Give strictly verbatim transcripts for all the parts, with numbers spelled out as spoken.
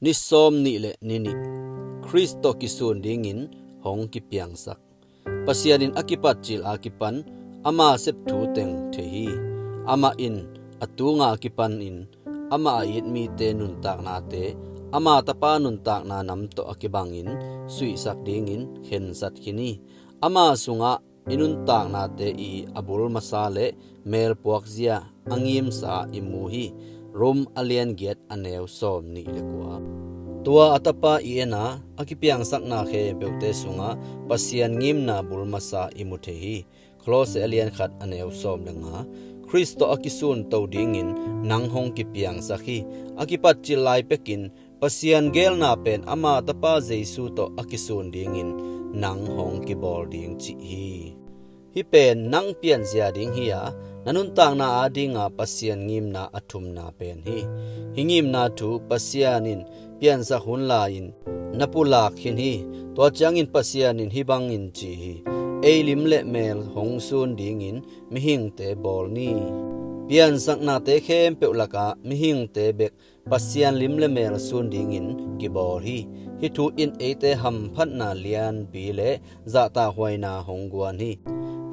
Ni sawm nih le ni nih, Khrist tawh kisun dingin hong kipiangsak. Pasian in a kipatcil a kipan ama sep thu teng thei hi. Amah in a tunga kipan in ama a it mite nuntaknate ama Tapa nuntakna nam tawh a kibangin suihsak dingin khensat khin hi. Ama sungah i nuntaknate i a bul masa le mel puakzia a ngimsa i mu hi. Rom a lian giat a neu sawm nih le kua. Tua a Tapa i en a, a kipiangsakna khempeuhte sungah Pasian ngimna bul masa i mu thei hi. Kolose a lian khat a neu sawm le nga. Khrist tawh a kisun to dingin nang hong kipiangsak hi. A kipatcil lai pekin Pasian geelna pen ama Tapa Jesu tawh a kisun dingin nang hong kibawl ding cih hi. Hih pen nang pianzia ding hi a, na nuntakna adinga Pasian ngimna a thumna pen hi. Hih ngimna thu Pasian in piansak hun lai-in na pulak khin hi. Tua ciangin Pasian in hih bangin ci hi: Ei lim le mel hong sun dingin mihingte bawl ni. Piansaknate khempeuh lakah mihingte bek Pasian lim le mel sun dingin kibawl hi. Hih thu in eite hamphatna lianpi le zahtakhuaina hong guan hi.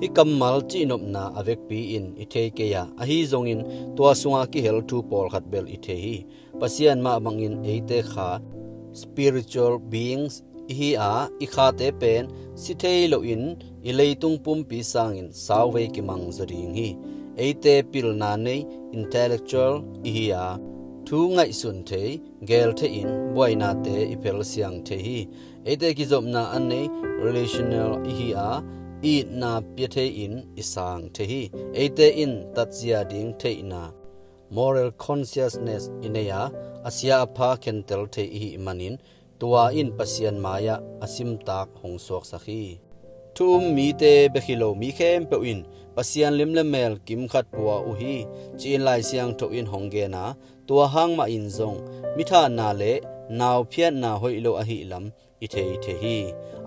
Hih kammal cihnopna a vekpi in i thei kei a, ahi zongin tua sunga kihel thu pawlkhat bel i thei hi. Pasian mah bangin eite kha spiritual beings i hi a, i khate pen si thei loin i leitung pumpi sangin sauvei kimang zaw ding hi. Eite pilna nei intellectual i hi a, thu ngaihsun thei, gel thei in buainate i phel siang thei hi. Eite kizopna a nei relational i hi a, itna pia thei in i sang thei hi. Eite in tatzia ding theihna moral consciousness i nei a, a sia a pha khentel thei i hih manin tua in Pasian mai-ah a simtak hong suaksak hi. Thu um mite bek hi lo, mi khempeuh in Pasian lim le mel kimkhat pua uh hi, ci-in Lai Siangtho in hong gen a, tua hang mahin zong mithanna le nauphiatna hoih lo ahih lam i thei thei hi.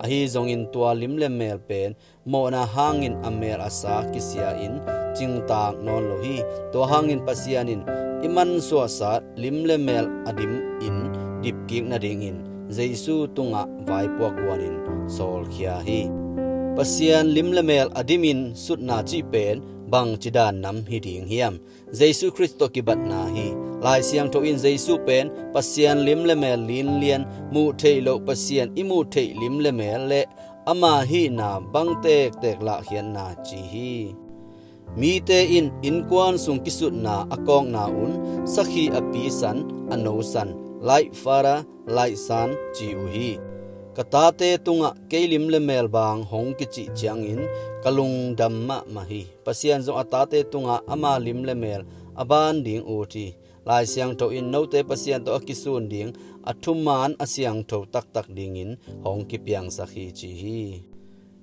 Ahi zongin tua lim le mel pen mawhna hangin a mel a sa kisia in cingtak nawn lo hi. Tua hangin Pasian in i mansuahsa lim le mel a dim in dipkik nadingin Jesu tungah vaipuak guanin sawlkhia hi. Pasian lim le mel a dimin sutna cih pen bangci dan nam hi ding hiam? Jesu Khrist tawh kibatna hi. Lai Siangtho in Jesu pen Pasian lim le mel linlian, muh theih loh Pasian i muh theih lim le mel le ama hihna bang tektek lahkhiatna ci hi. Mite in innkuan sung kisutna a kawkna un sakhi a pisan, a nosan, like father, like son ci uh hi. Ka tate tungah kei lim le mel bang hong kicih ciangin ka lungdam mahmah hi. Pasian zong a tate tungah ama lim le mel a ban ding ut hi. Lai Siangtho in note Pasian tawh a kisun ding a thuman a siangtho taktak dingin hong kipiangsak hi ci hi.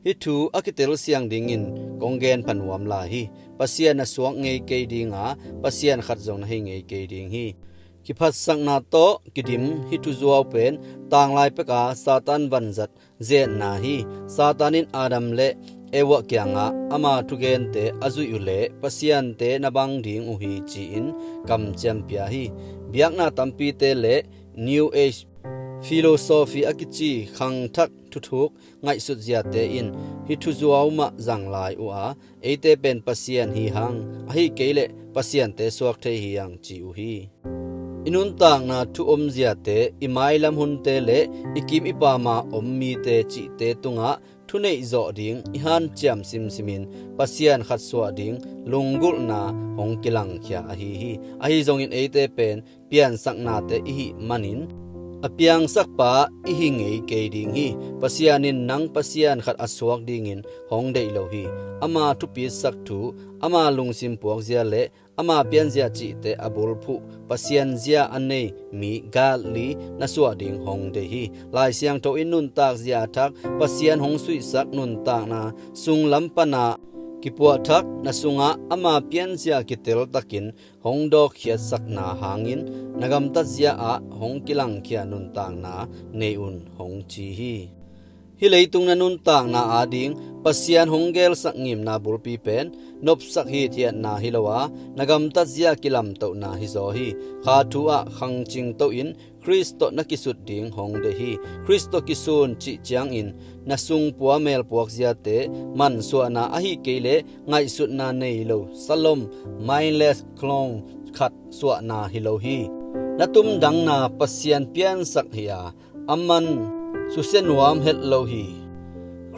Hih thu a kitel siang dingin kong gen pha nuam lai hi. Pasian na suak ngei kei ding a, Pasian khat zong na hi ngei kei ding hi. Kiphatsakna tawh kidim hih thuzuau pen tanglai peka Satan vanzat zetna hi. Satan in Adam le Eva kiangah ama thugente a zuih uh leh Pasiante na bang ding uh hi ci-in kamciam pia hi. Biakna tampite le New Age philosophy a kici khangthak thuthuk ngaihsutziate in hih thuzuau mah zang lai uh a, eite pen Pasian hi hang, ahi kei leh pasiante suak thei hi hang ci uh hi. I nuntakna thu omziate, i mailam hunte le i kim i pama om mite cihte tungah thuneih zawh ding i hanciam simsimin Pasian khat suah ding lunggulhna hong kilangkhia ahi hi. Ahi zongin eite pen piansaknate i hih manin a piangsakpa i hi ngei kei ding hi. Pasian in nang Pasian khat a suak dingin hong deih lo hi. Ama thupisak thu, ama lungsim puakzia le ama pianzia cihte a bulphuh Pasian zia a nei mi godly na suah ding hong deih hi. Lai Siangtho in nuntakzia a thak Pasian hong suihsak nuntakna sunglam pana kipuahthak na sungah ama pianzia kiteltakin hong dawkkhiatsakna hangin na gamtatzia ah hong kilangkhia nuntakna nei un hong ci hi. Hih leitung na nuntakna ading Pasian hong gelsak ngimna bulpi pen nopsak hithiatna hi lo a, na gamtatzia kilamtohna hizaw hi. Kha thu ah khangcing tohin Khrist tawh na kisut ding hong deih hi. Khrist tawh kisun cih ciangin na sungpua melpuak ziate mansuahna ahi kei leh ngaihsutna nei lo salom, mindless clown khat suahna hi lo hi. Na tumdangna Pasian piansak hi a, a man susia nuam het lo hi.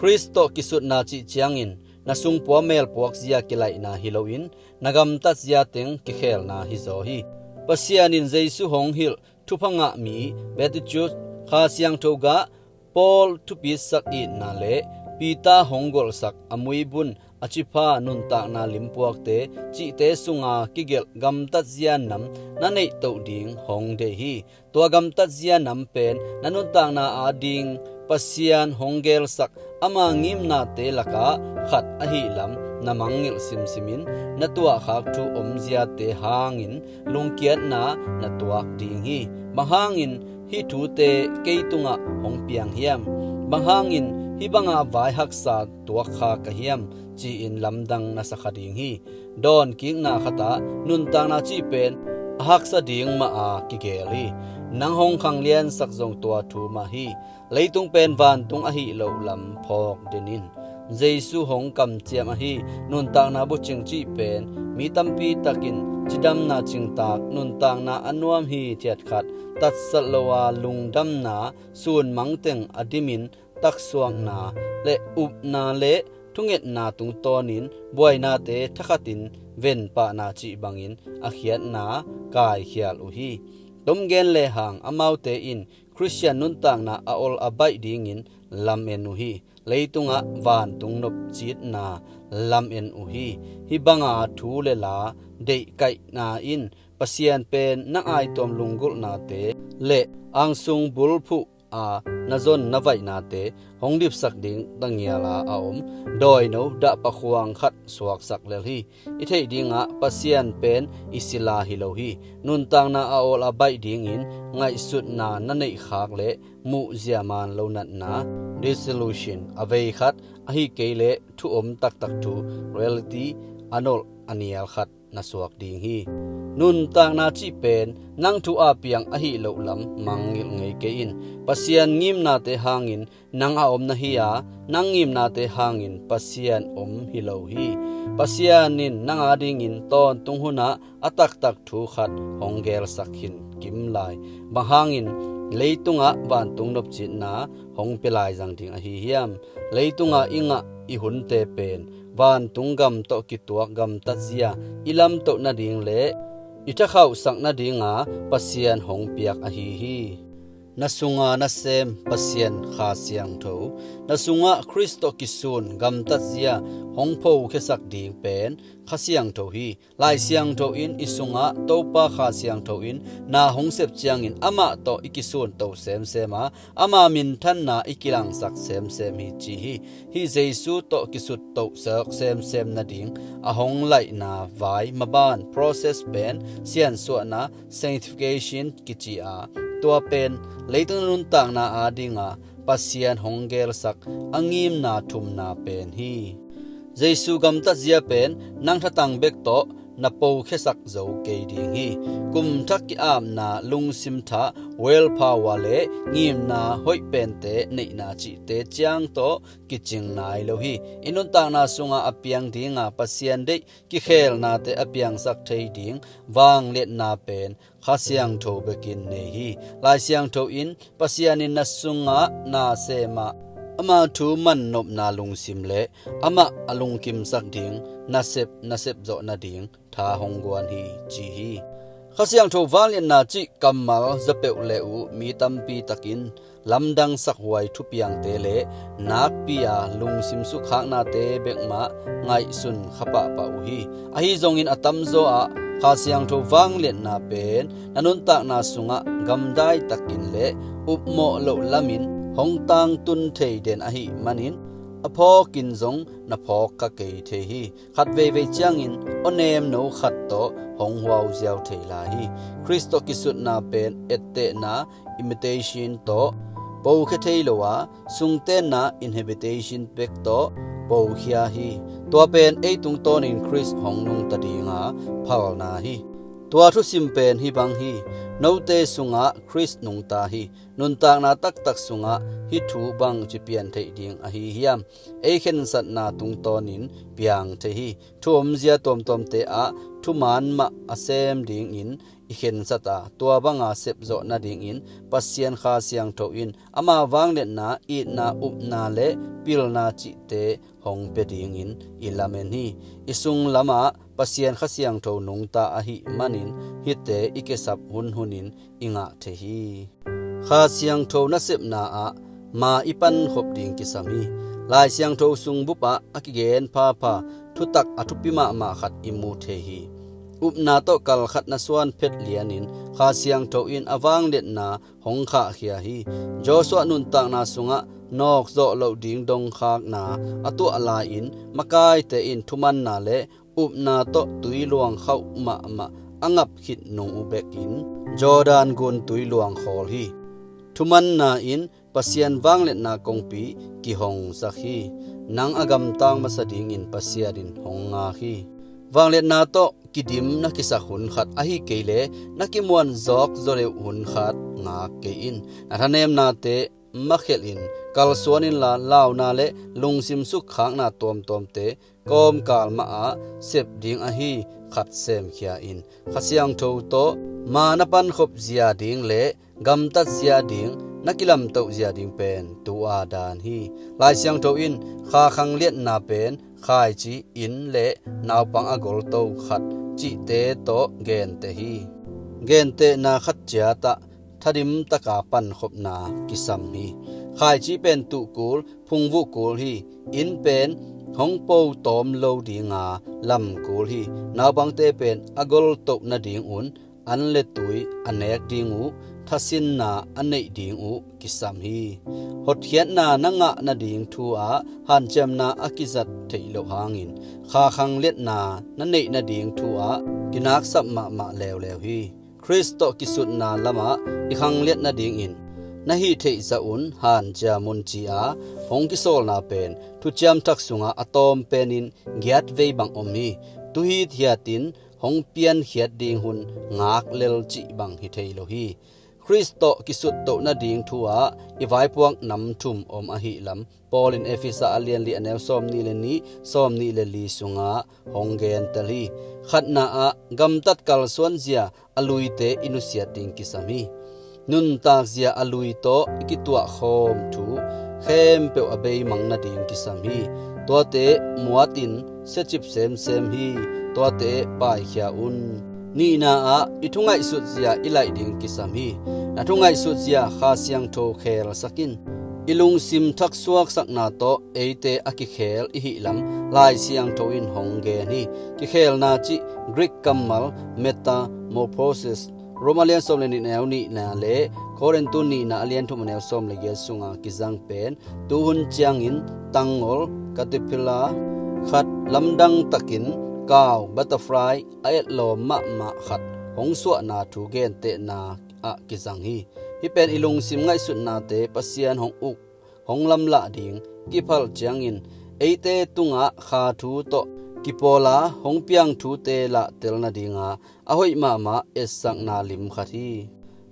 Khrist tawh kisutna cih ciangin na sungpua melpuak zia kilaihna hi loin na gamtat zia teng kikhelna hizaw hi. Pasian in Jesu hong hilh thupha ngah mi, Beatitude, Kha Siangtho gah, Paul thupisak itna le Peter hong golhsak a muibun, a cipha, nuntakna limpuakte cihte sunga kigelh gamtat zia nam na neih toh ding hong deih hi. Tua gamtat zia nam pen na nuntakna ading Pasian hong gelsak ama ngimnate lakah khat ahih lam na mangngilh simsimin, na tuahkhak thu om ziate hangin lungkiatna na tuak ding hi. Bang hangin hih thute kei tungah hong piang hiam? Bang hangin hih banga vai haksa tuakkhak ka hiam? Ci-in lamdang na sa kha ding hi. Dawnkikna khatah nuntakna cih pen a haksa ding mah a kigel hi. Nang hong khangliansak zong tua thu mah hi. Leitung pen vantung ahih loh lam phawk den in. Jesu hong kamciam ahi nuntakna bucing cih pen mi tampi takin cidamna cingtak, nuntakna a nuam hithiat khat, tatsat lo a lungdamna sunmang teng a dimin taksuakna le upna le thungetna tungtawnin buainate thakhatin venpahna cih bangin a khiatna kaikhial uh hi. Tomgen lehang amaute in Khristian nuntakna a ol a baih dingin lam-en uh hi. Leitungah vantung nopcitna lam-en uh hi. Hih banga thu le la deihkaihna in Pasian pen nang aituam lunggulhnate le angsung bulphuh a na zon na vaihnate hong dipsak ding tangiala a om dawino dahpa khuang khat suaksak lel hi. I theih dingah Pasian pen i sila hi lo hi. Nuntakna a awl a baih dingin ngaihsutna na neihkhak le muhzia man lo natna, disillusion, a veikhat ahi kei leh thu om taktak thu, reality, a nolh a nial khat na suak ding hi. Nuntakna cih pen nang thu a piang ahih loh lam mangngilh ngei kei in. Pasian ngimnate hangin nang a om na hi a, nang ngimnate hangin Pasian om hi lo hi. Pasian in nang adingin tawntung hunah a taktak thu khat hong gelsak khin kim lai. Bang hangin leitungah vantung nopcitna hong pia laizang ding ahi hiam? Leitungah i ngah i hunte pen vantung gam tawh kituak gamtat zia i lamtoh nading le i thakhauhsak nadinga Pasian hong piak ahi hi. Na sunga nasem Pasian Kha Siangtho, na sungah Khrist tawh kisun gamtat zia hong phokhiasak ding pen Kha Siangtho hi. Lai Siangtho in i sungah Topa Kha Siangtho in na hong sep ciangin amah tawh i kisunto semsem a, ama minthanna i kilangsak semsem hi ci hi. Hih Jesu tawh kisuttohsak semsem nading a hong laihna vai maban process pen siansuahna, sanctification, kici a, tua pen leitung nuntakna adinga Pasian hong gelsak a ngimna thumna pen hi. Jesu gamtat zia pen nang thatang bek tawh na pokhiasak zo kei ding hi. Kum thak ki-apna, lungsim thah, willpower le ngimna hoih pente neihna cihte ciang tawh kicing nai lo hi. I nuntakna sunga a piang dinga Pasian deih kikhelnate a piangsak thei ding vangliatna pen Kha Siangtho bekin nei hi. Lai Siangtho in Pasian in na sungah na sem a, ama thu mannopna lungsim le amah a lungkimsak ding nasep na sepzawh nading tha hong guan hi ci hi. Kha Siangtho vangliatna cih kammal zapeuh le uh mi tampi takin lamdang sakhuai thupiangte le nakpi a lungsim sukkhaknate bekmah ngaihsun kha pahpah uh hi. Ahi zongin a tamzaw ah Kha Siangtho vangliatna pen na nuntakna sungah gamdai takin le upmawh loh lamin hong tangtun thei den ahih manin a phawkin zong na phawk kha kei thei hi. Khat veivei ciangin aw nemno khat tawh hong huauziau thei lai hi. Khrist tawh kisutna pen ettehna, imitation, tawh pokhia thei lo a, sungtenna, inhabitation, bek tawh pokhia hi. Tua pen ei tungtawnin Khrist hong nungta dinga phalna hi. Tua thusim pen hih bang hi: Note sungah Khrist nungta hi. Nuntakna taktak sungah hih thu bangci pian theih ding ahi hiam? Ei khensatna tungtawnin piang thei hi. Thu omzia tuamtuamte ah thuman mah a sem dingin i khensat a, tua banga sepzawh nadingin Pasian Kha Siangtho in ama vangliatna, itna, upna le pilna cihte hong pia dingin i lamen hi. I sung lamah Pasian Kha Siangtho nungta ahih manin hihte i kisap hunhunin i ngah thei hi. Kha Siangtho nasepna ah ma i pankhop ding kisam hi. Lai Siangtho sung bupah a kigen phapha thutak a thupi mahmah khat i mu thei hi. Upna tawh kalkhat na suan phet lianin Kha Siangtho in a vangliatna hong khahkhia hi. Joshua nuntakna sungah nawkzawh loh ding dongkhakna a tuah lai-in makaite in thumanna le upna tawh tui luang khauh mahmah a ngap khit nung uh bekin Jordan gun tui luang khawl hi. Thumanna in Pasian vangliatna kongpi kihongsak hi. Nang a gamtang masa dingin Pasian in hong ngak hi. Vangliatna tawh kidim na kisak hun khat ahi kei le na kimuan zawk zawdeuh hun khat ngak kei in. Na thanemnate makhelhin kalsuan inla, launa le lungsim sukkhakna tuamtuamte kawmkal mahah sep ding ahi khat semkhia in. Kha Siangtho tawh ma na pankhop zia ding le gamtat zia ding, na kilamtoh zia ding pen tu-a dan hi. Lai Siangtho in kha khangliatna pen khaici, inn le naupang a golto khat cihte tawh genteh hi. Gentehna khat ciatah thadim taka pankhopna kisam hi. Khaici pen tuh kul, phungvuh kul hi. Inn pen hong po tawm lo dinga lam kul hi. Naupangte pen a goltoh nadingun an le tui a nek ding uh, thasinna a neih ding uh kisam hi. Hotkhiatna na ngah nading thu ah hanciamna a kizat theih loh hangin kha khangliatna na neih nading thu ah kinaksap mahmah leuleu hi. Khrist tawh kisutna lamah i khangliat nadingin na hih theih zah un hanciam un ci-a hong kisawlna pen Thuciam Thak sungah a tawm penin giat vei bang om hi. Tuhit hiatin hong piankhiat ding hun ngak lel cih bang hi thei lo hi. Khrist tawh kisuttoh nading thu ah i vaipuak nam thum om ahih lam Paul in Efesa a lian li a neu sawm nih le nih, sawm nih le li sungah hong gentel hi. Khatna ah gamtat kalsuan zia a luite i nusiat ding kisam hi. Nuntak zia a lui tawh i kituah khawm thu khempeuh a beimang nading kisam hi. Tuate muatin siacip semsem hi. Tuate paikhia un. Nihna ah i thungaihsut zia i laih ding kisam hi. Na thungaihsut zia Kha Siangtho khelsak in. I lungsim thaksuaksakna tawh eite a kikhel i hih lam Lai Siangtho in hong gen hi. Kikhelna cih Greek kammal metamorphosis, Rom a lian sawm le nih neu nihna le Korintu nihna a lian thum a neu sawm le giat sunga kizang pen tuhun ciangin tangngol, caterpillar, khat lamdang takin kau, butterfly, a etlawm mahmah khat hong suahna thu gentehna ah kizang hi. Hih pen i lungsim ngaihsutnate Pasian hong uk, hong lamlah ding kiphal ciangin eite tungah kha thu tawh kipawla hong piang thute lahtel nadinga a hoih mahmah etsakna lim khat hi.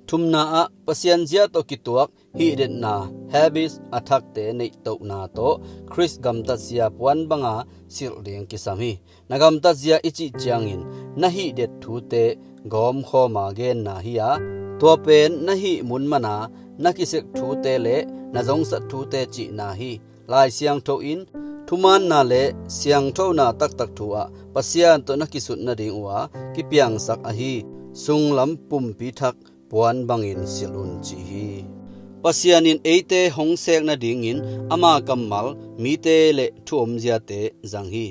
Thumna ah Pasian zia tawh kituak hihdetna, habits, a thakte neihtohna tawh Khrist gamtatzia puan banga silh ding kisam hi. Na gamtatzia i cih ciangin na hihdet thute gawmkhawma genna hi-a, tua pen na hih mun mana na kisek thute le na zongsat thute cihna hi. Lai Siangtho in thumaanna le siangthona taktak thu ah Pasian tawh na kisut nading uh a kipiangsak ahi sunglam pumpi thak puan bangin silh un ci hi. Pasian in eite hong sek nadingin ama kammal, mite le thu omziate zang hi.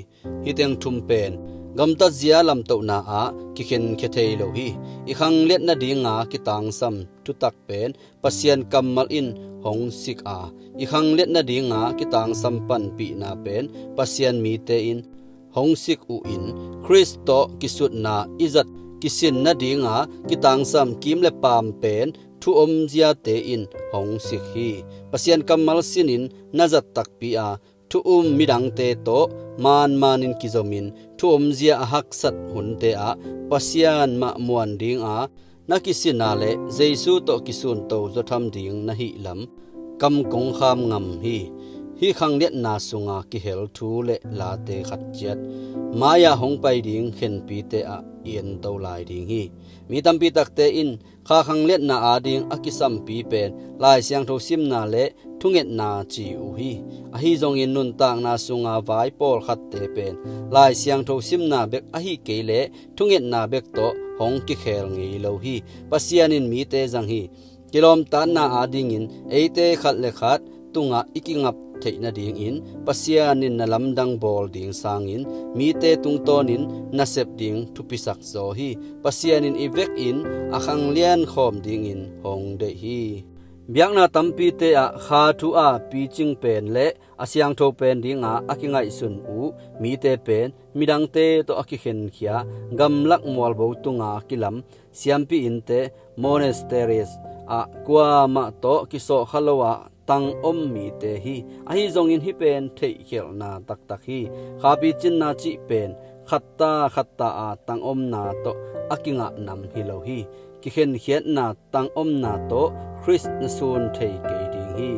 Hih teng thum pen gamtatzia lamtohna ah kikhenkhia thei lo hi. I khangliat nadinga kitangsam thutak pen Pasian kammal in hong sik a, i khangliat nadinga kitangsam panpihna pen Pasian mite in hong sik uh in, Khrist tawh kisutna i zat kisin nadinga kitangsam kim le paam pen thu omziate in hong sik hi. Pasian kammal sinin na zat takpi a, thu um midangte tawh manmanin kizomin thu omzia a haksat hunte ah Pasian mah muan dinga na kisina le Jesu tawh kisunto zawtham ding na hih lam kam kong kham ngam hi. Hih khangliatna sunga kihel thu le late khat ciat mai-ah hong pai ding khenpite ah i ento lai ding hi. Mi tampi takte in kha khangliatna ading a kisampi pen Lai Siangtho simna le thungetna ci uh hi. Ahi zongin nuntakna sunga vai pawlkhatte pen Lai Siangtho simna bek ahi kei leh thungetna bek tawh hong kikhel ngei lo hi. Pasian in mite zang hi. Kilawmtatna adingin eite khat le khat tungah i kingap theih nadingin Pasian in na lamdang bawl ding sangin mite tungtawnin nasep ding thupisak zaw hi. Pasian in i vekin a khanglian khawm dingin hong deih hi. Biakna tampite ah kha thu a picing pen le a siangtho pen dinga a kingaihsun uh mite pen midangte tawh a kikhenkhia gamlak mualbo tunga kilam siampi innte, monasteries, ah kuamah tawh kisawhkha lo ah tangom mite hi. Ahi zongin hih pen theihkhelhna taktak hi. Khapi cinna cih pen khatta khatta a tangomna tawh a kingah nam hi lo hi. Kikhenkhiatna tangomna tawh Khrist na sun thei kei ding hi.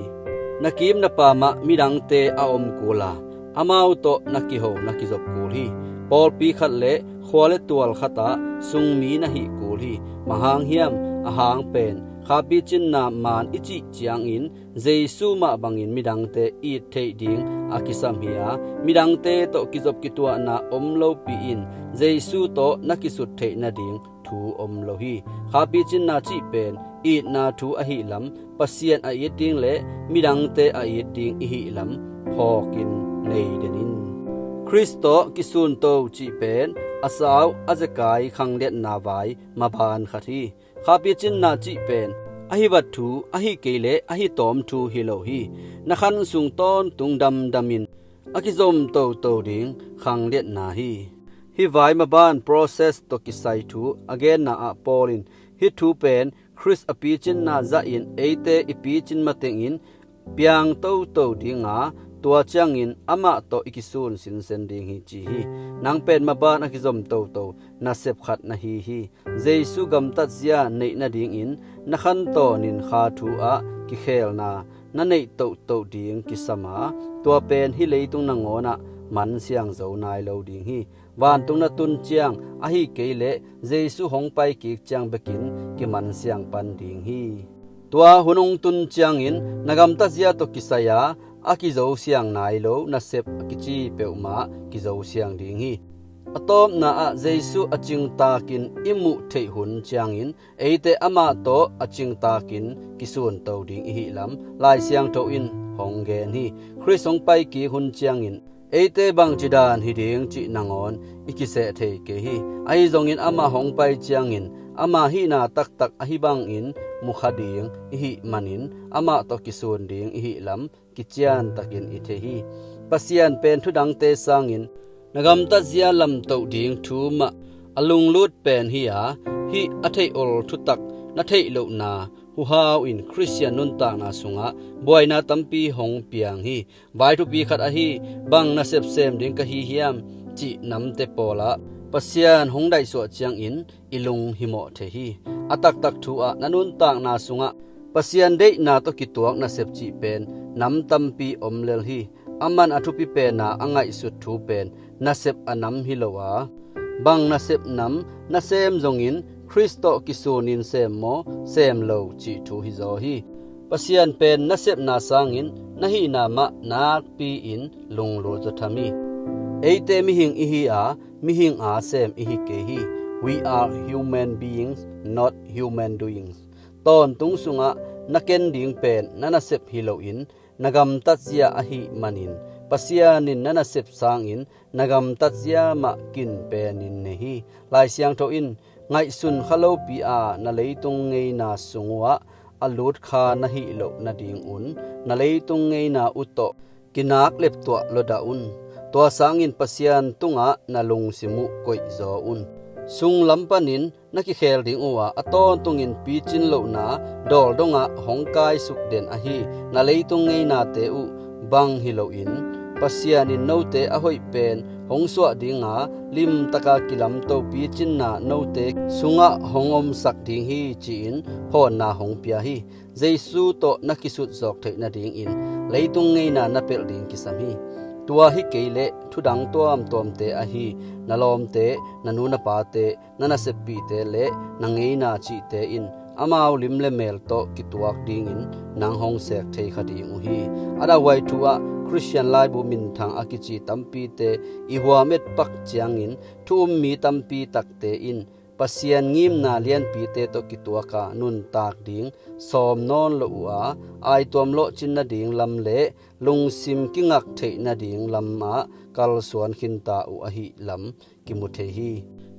Na kim na pamah midangte a om kul a, amau tawh na kiho na kizop kul hi. Pawlpi khat le khua le tual khatah sungmi na hih kul hi. Bang hang hiam? Ahang pen khapi cinna man i cih ciangin Jesu mah bangin midangte it theih ding a kisam hi a, midangte tawh kizop kituahna om lopi in Jesu tawh na kisut theih nading thu om lo hi. Khapi cinna cih pen itna thu ahih lam, Pasian a it ding le midangte a it ding ihih lam phawkin nei den in. Khrist tawh kisunto cih pen a sau a zekai khangliatna vai maban khat hi. Khapi cinna cih pen ahi vat thu ahi kei leh ahi tawm thu hi lo hi. Na khan sung tawntung damdamin a kizom toto ding khangliatna hi. Hih vai maban process tawh kisai thu a genna ah Paul in hih thu pen Khrist a picinna zahin eite i picin matengin piang toto dinga, tua ciangin amah tawh i kisun sinsen ding hi ci hi. Nang pen maban a kizom toto nasep khat na hi hi. Jesu gamtatzia neih nadingin na khantawnin kha thu ah kikhelna na neih tohtoh ding kisam a, tua pen hih leitung nangawnah mansiang zo nai lo ding hi. Vantung na tun ciang ahi kei leh Jesu hong pai kik ciang bekin kimansiang pan ding hi. Tua hun hong tun ciangin na gamtatzia tawh kisai a a kizosiang nai lo nasep a kici peuhmah kizosiang ding hi. A tawpna ah Jesu a cingtakin i muh theih hun ciangin eite amah tawh a cingtakin kisunto ding ihih lam Lai Siangtho in hong gen hi. Khrist hong pai kik hun ciangin eite bangci dan hi ding cih nangawn i kiseh thei kei hi. Ahi zongin amah hong pai ciangin ama hihna taktak ahi bangin mukha ding ihih manin amah tawh kisun ding ihih lam kiciantakin i thei hi. Pasian pen thudangte sangin na gamtatzia lamtoh ding thu mah a lunglut pen hi a, hih a theih ol thutak na theih lohna huhau in Khristian nuntakna sungah buaina tampi hong piang hi. Vai thupi khat ahi, bang nasep sem ding ka hi hiam cih namte pawlah Pasian hong daihsuah ciangin i lung himawh thei hi. A taktak thu ah na nuntakna sungah Pasian deihna tawh kituak nasep cih pen nam tampi om lel hi. Aman a thupi pena a ngaihsut thu pen nasep a nam hi lo a, bang nasep nam na sem zongin Khrist tawh kisunin sem maw sem lo cih thu hi zaw hi. Pasian pen nasepna sangin na hihna mah nakpi-in lunglut zaw tham hi. Eite mihing ihi a, mihing a sem ihi kei hi. We are human beings, not human doings. Tawntung sungah na ken ding pen na nasep hi loin na gamtatzia ahih manin Pasian in na nasep sangin na gamtatzia mah kin penin nei hi. Lai Siangtho in ngaihsun kha lopi a na leitung ngeina sung uhah a lut kha na hih loh nadingun na leitung ngeina uh tawh kinak leptuah lawdah un. Tua sangin Pasian tungah na lungsim uh koihzaw un. Sunglam panin na kikhel ding uhah a tawntungin picin lohna dawl dongah hong kaisuk den ahi na leitung ngeinate uh bang hi loin Pasian in note a hoih pen hong suah dinga limtaka kilamto picinna note sungah hong omsak ding hi, ci-in phawnna hong pia hi. Jesu tawh na kisut zawk theih nadingin leitung ngeina na pelh ding kisam hi. Tua hi kei leh thudang tuamtuamte ahi na lawmte, na nu na pate, na naseppihte le na ngeina cihte in amau lim le mel tawh kituak dingin nang hong sek thei kha ding uh hi. A dauhuai thu ah Khristian laibu minthang a kici tampite i huam et pak ciangin thu um mi tampi takte in Pasian ngimna lianpite tawh kituaka nuntak ding sawm nawn lo uh a, aituam lawhcin nading lam le lungsim kingak theih nading lamah kalsuan khinta uh ahih lam kimu thei hi.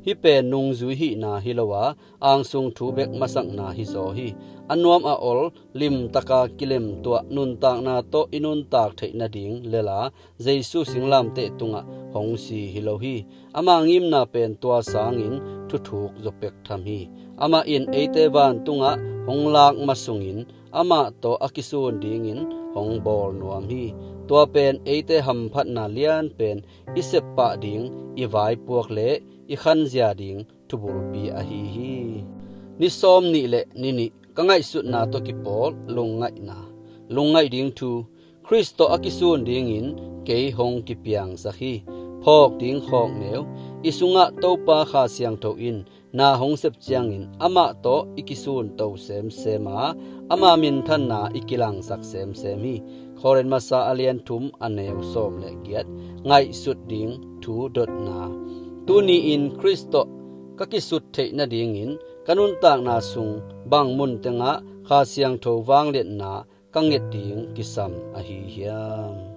Hih pen nungzui hihna hi lo a, angsung thu bek masakna hizaw hi. A nuam a ol limtaka kilemtuah nuntakna tawh i nuntak theih nading lela Jesu singlamteh tungah hong si hi lo hi. Ama ngimna pen tua sangin thuthuk zawpek tham hi. Amah in eite vantungah hong lak masungin amah tawh a kisun dingin hong bawl nuam hi. Tua pen eite hamphatna lianpen i seppah ding, i vaipuak le i khanzia ding thubulpi ahi hi. Ni sawm nih le ni nih ka ngaihsutna tawh kipawl lungngaihna. Lungngaih ding thu. Khrist tawh a kisun dingin kei hong kipiangsak hi. Phawk ding khawkneu. I sungah Topa Kha Siangtho in na hong sep ciangin amah tawh i kisun to semsem a, ama minthanna i kilangsak semsem hi. Korin masa a lian thum a neu sawm le giat. Ngaihsut ding thu dotna. Tuni-in Khrist tawh ka kisut theih nadingin ka nuntakna sung bang mun tengah Kha Siangtho vangliatna ka nget ding kisam ahi hiam?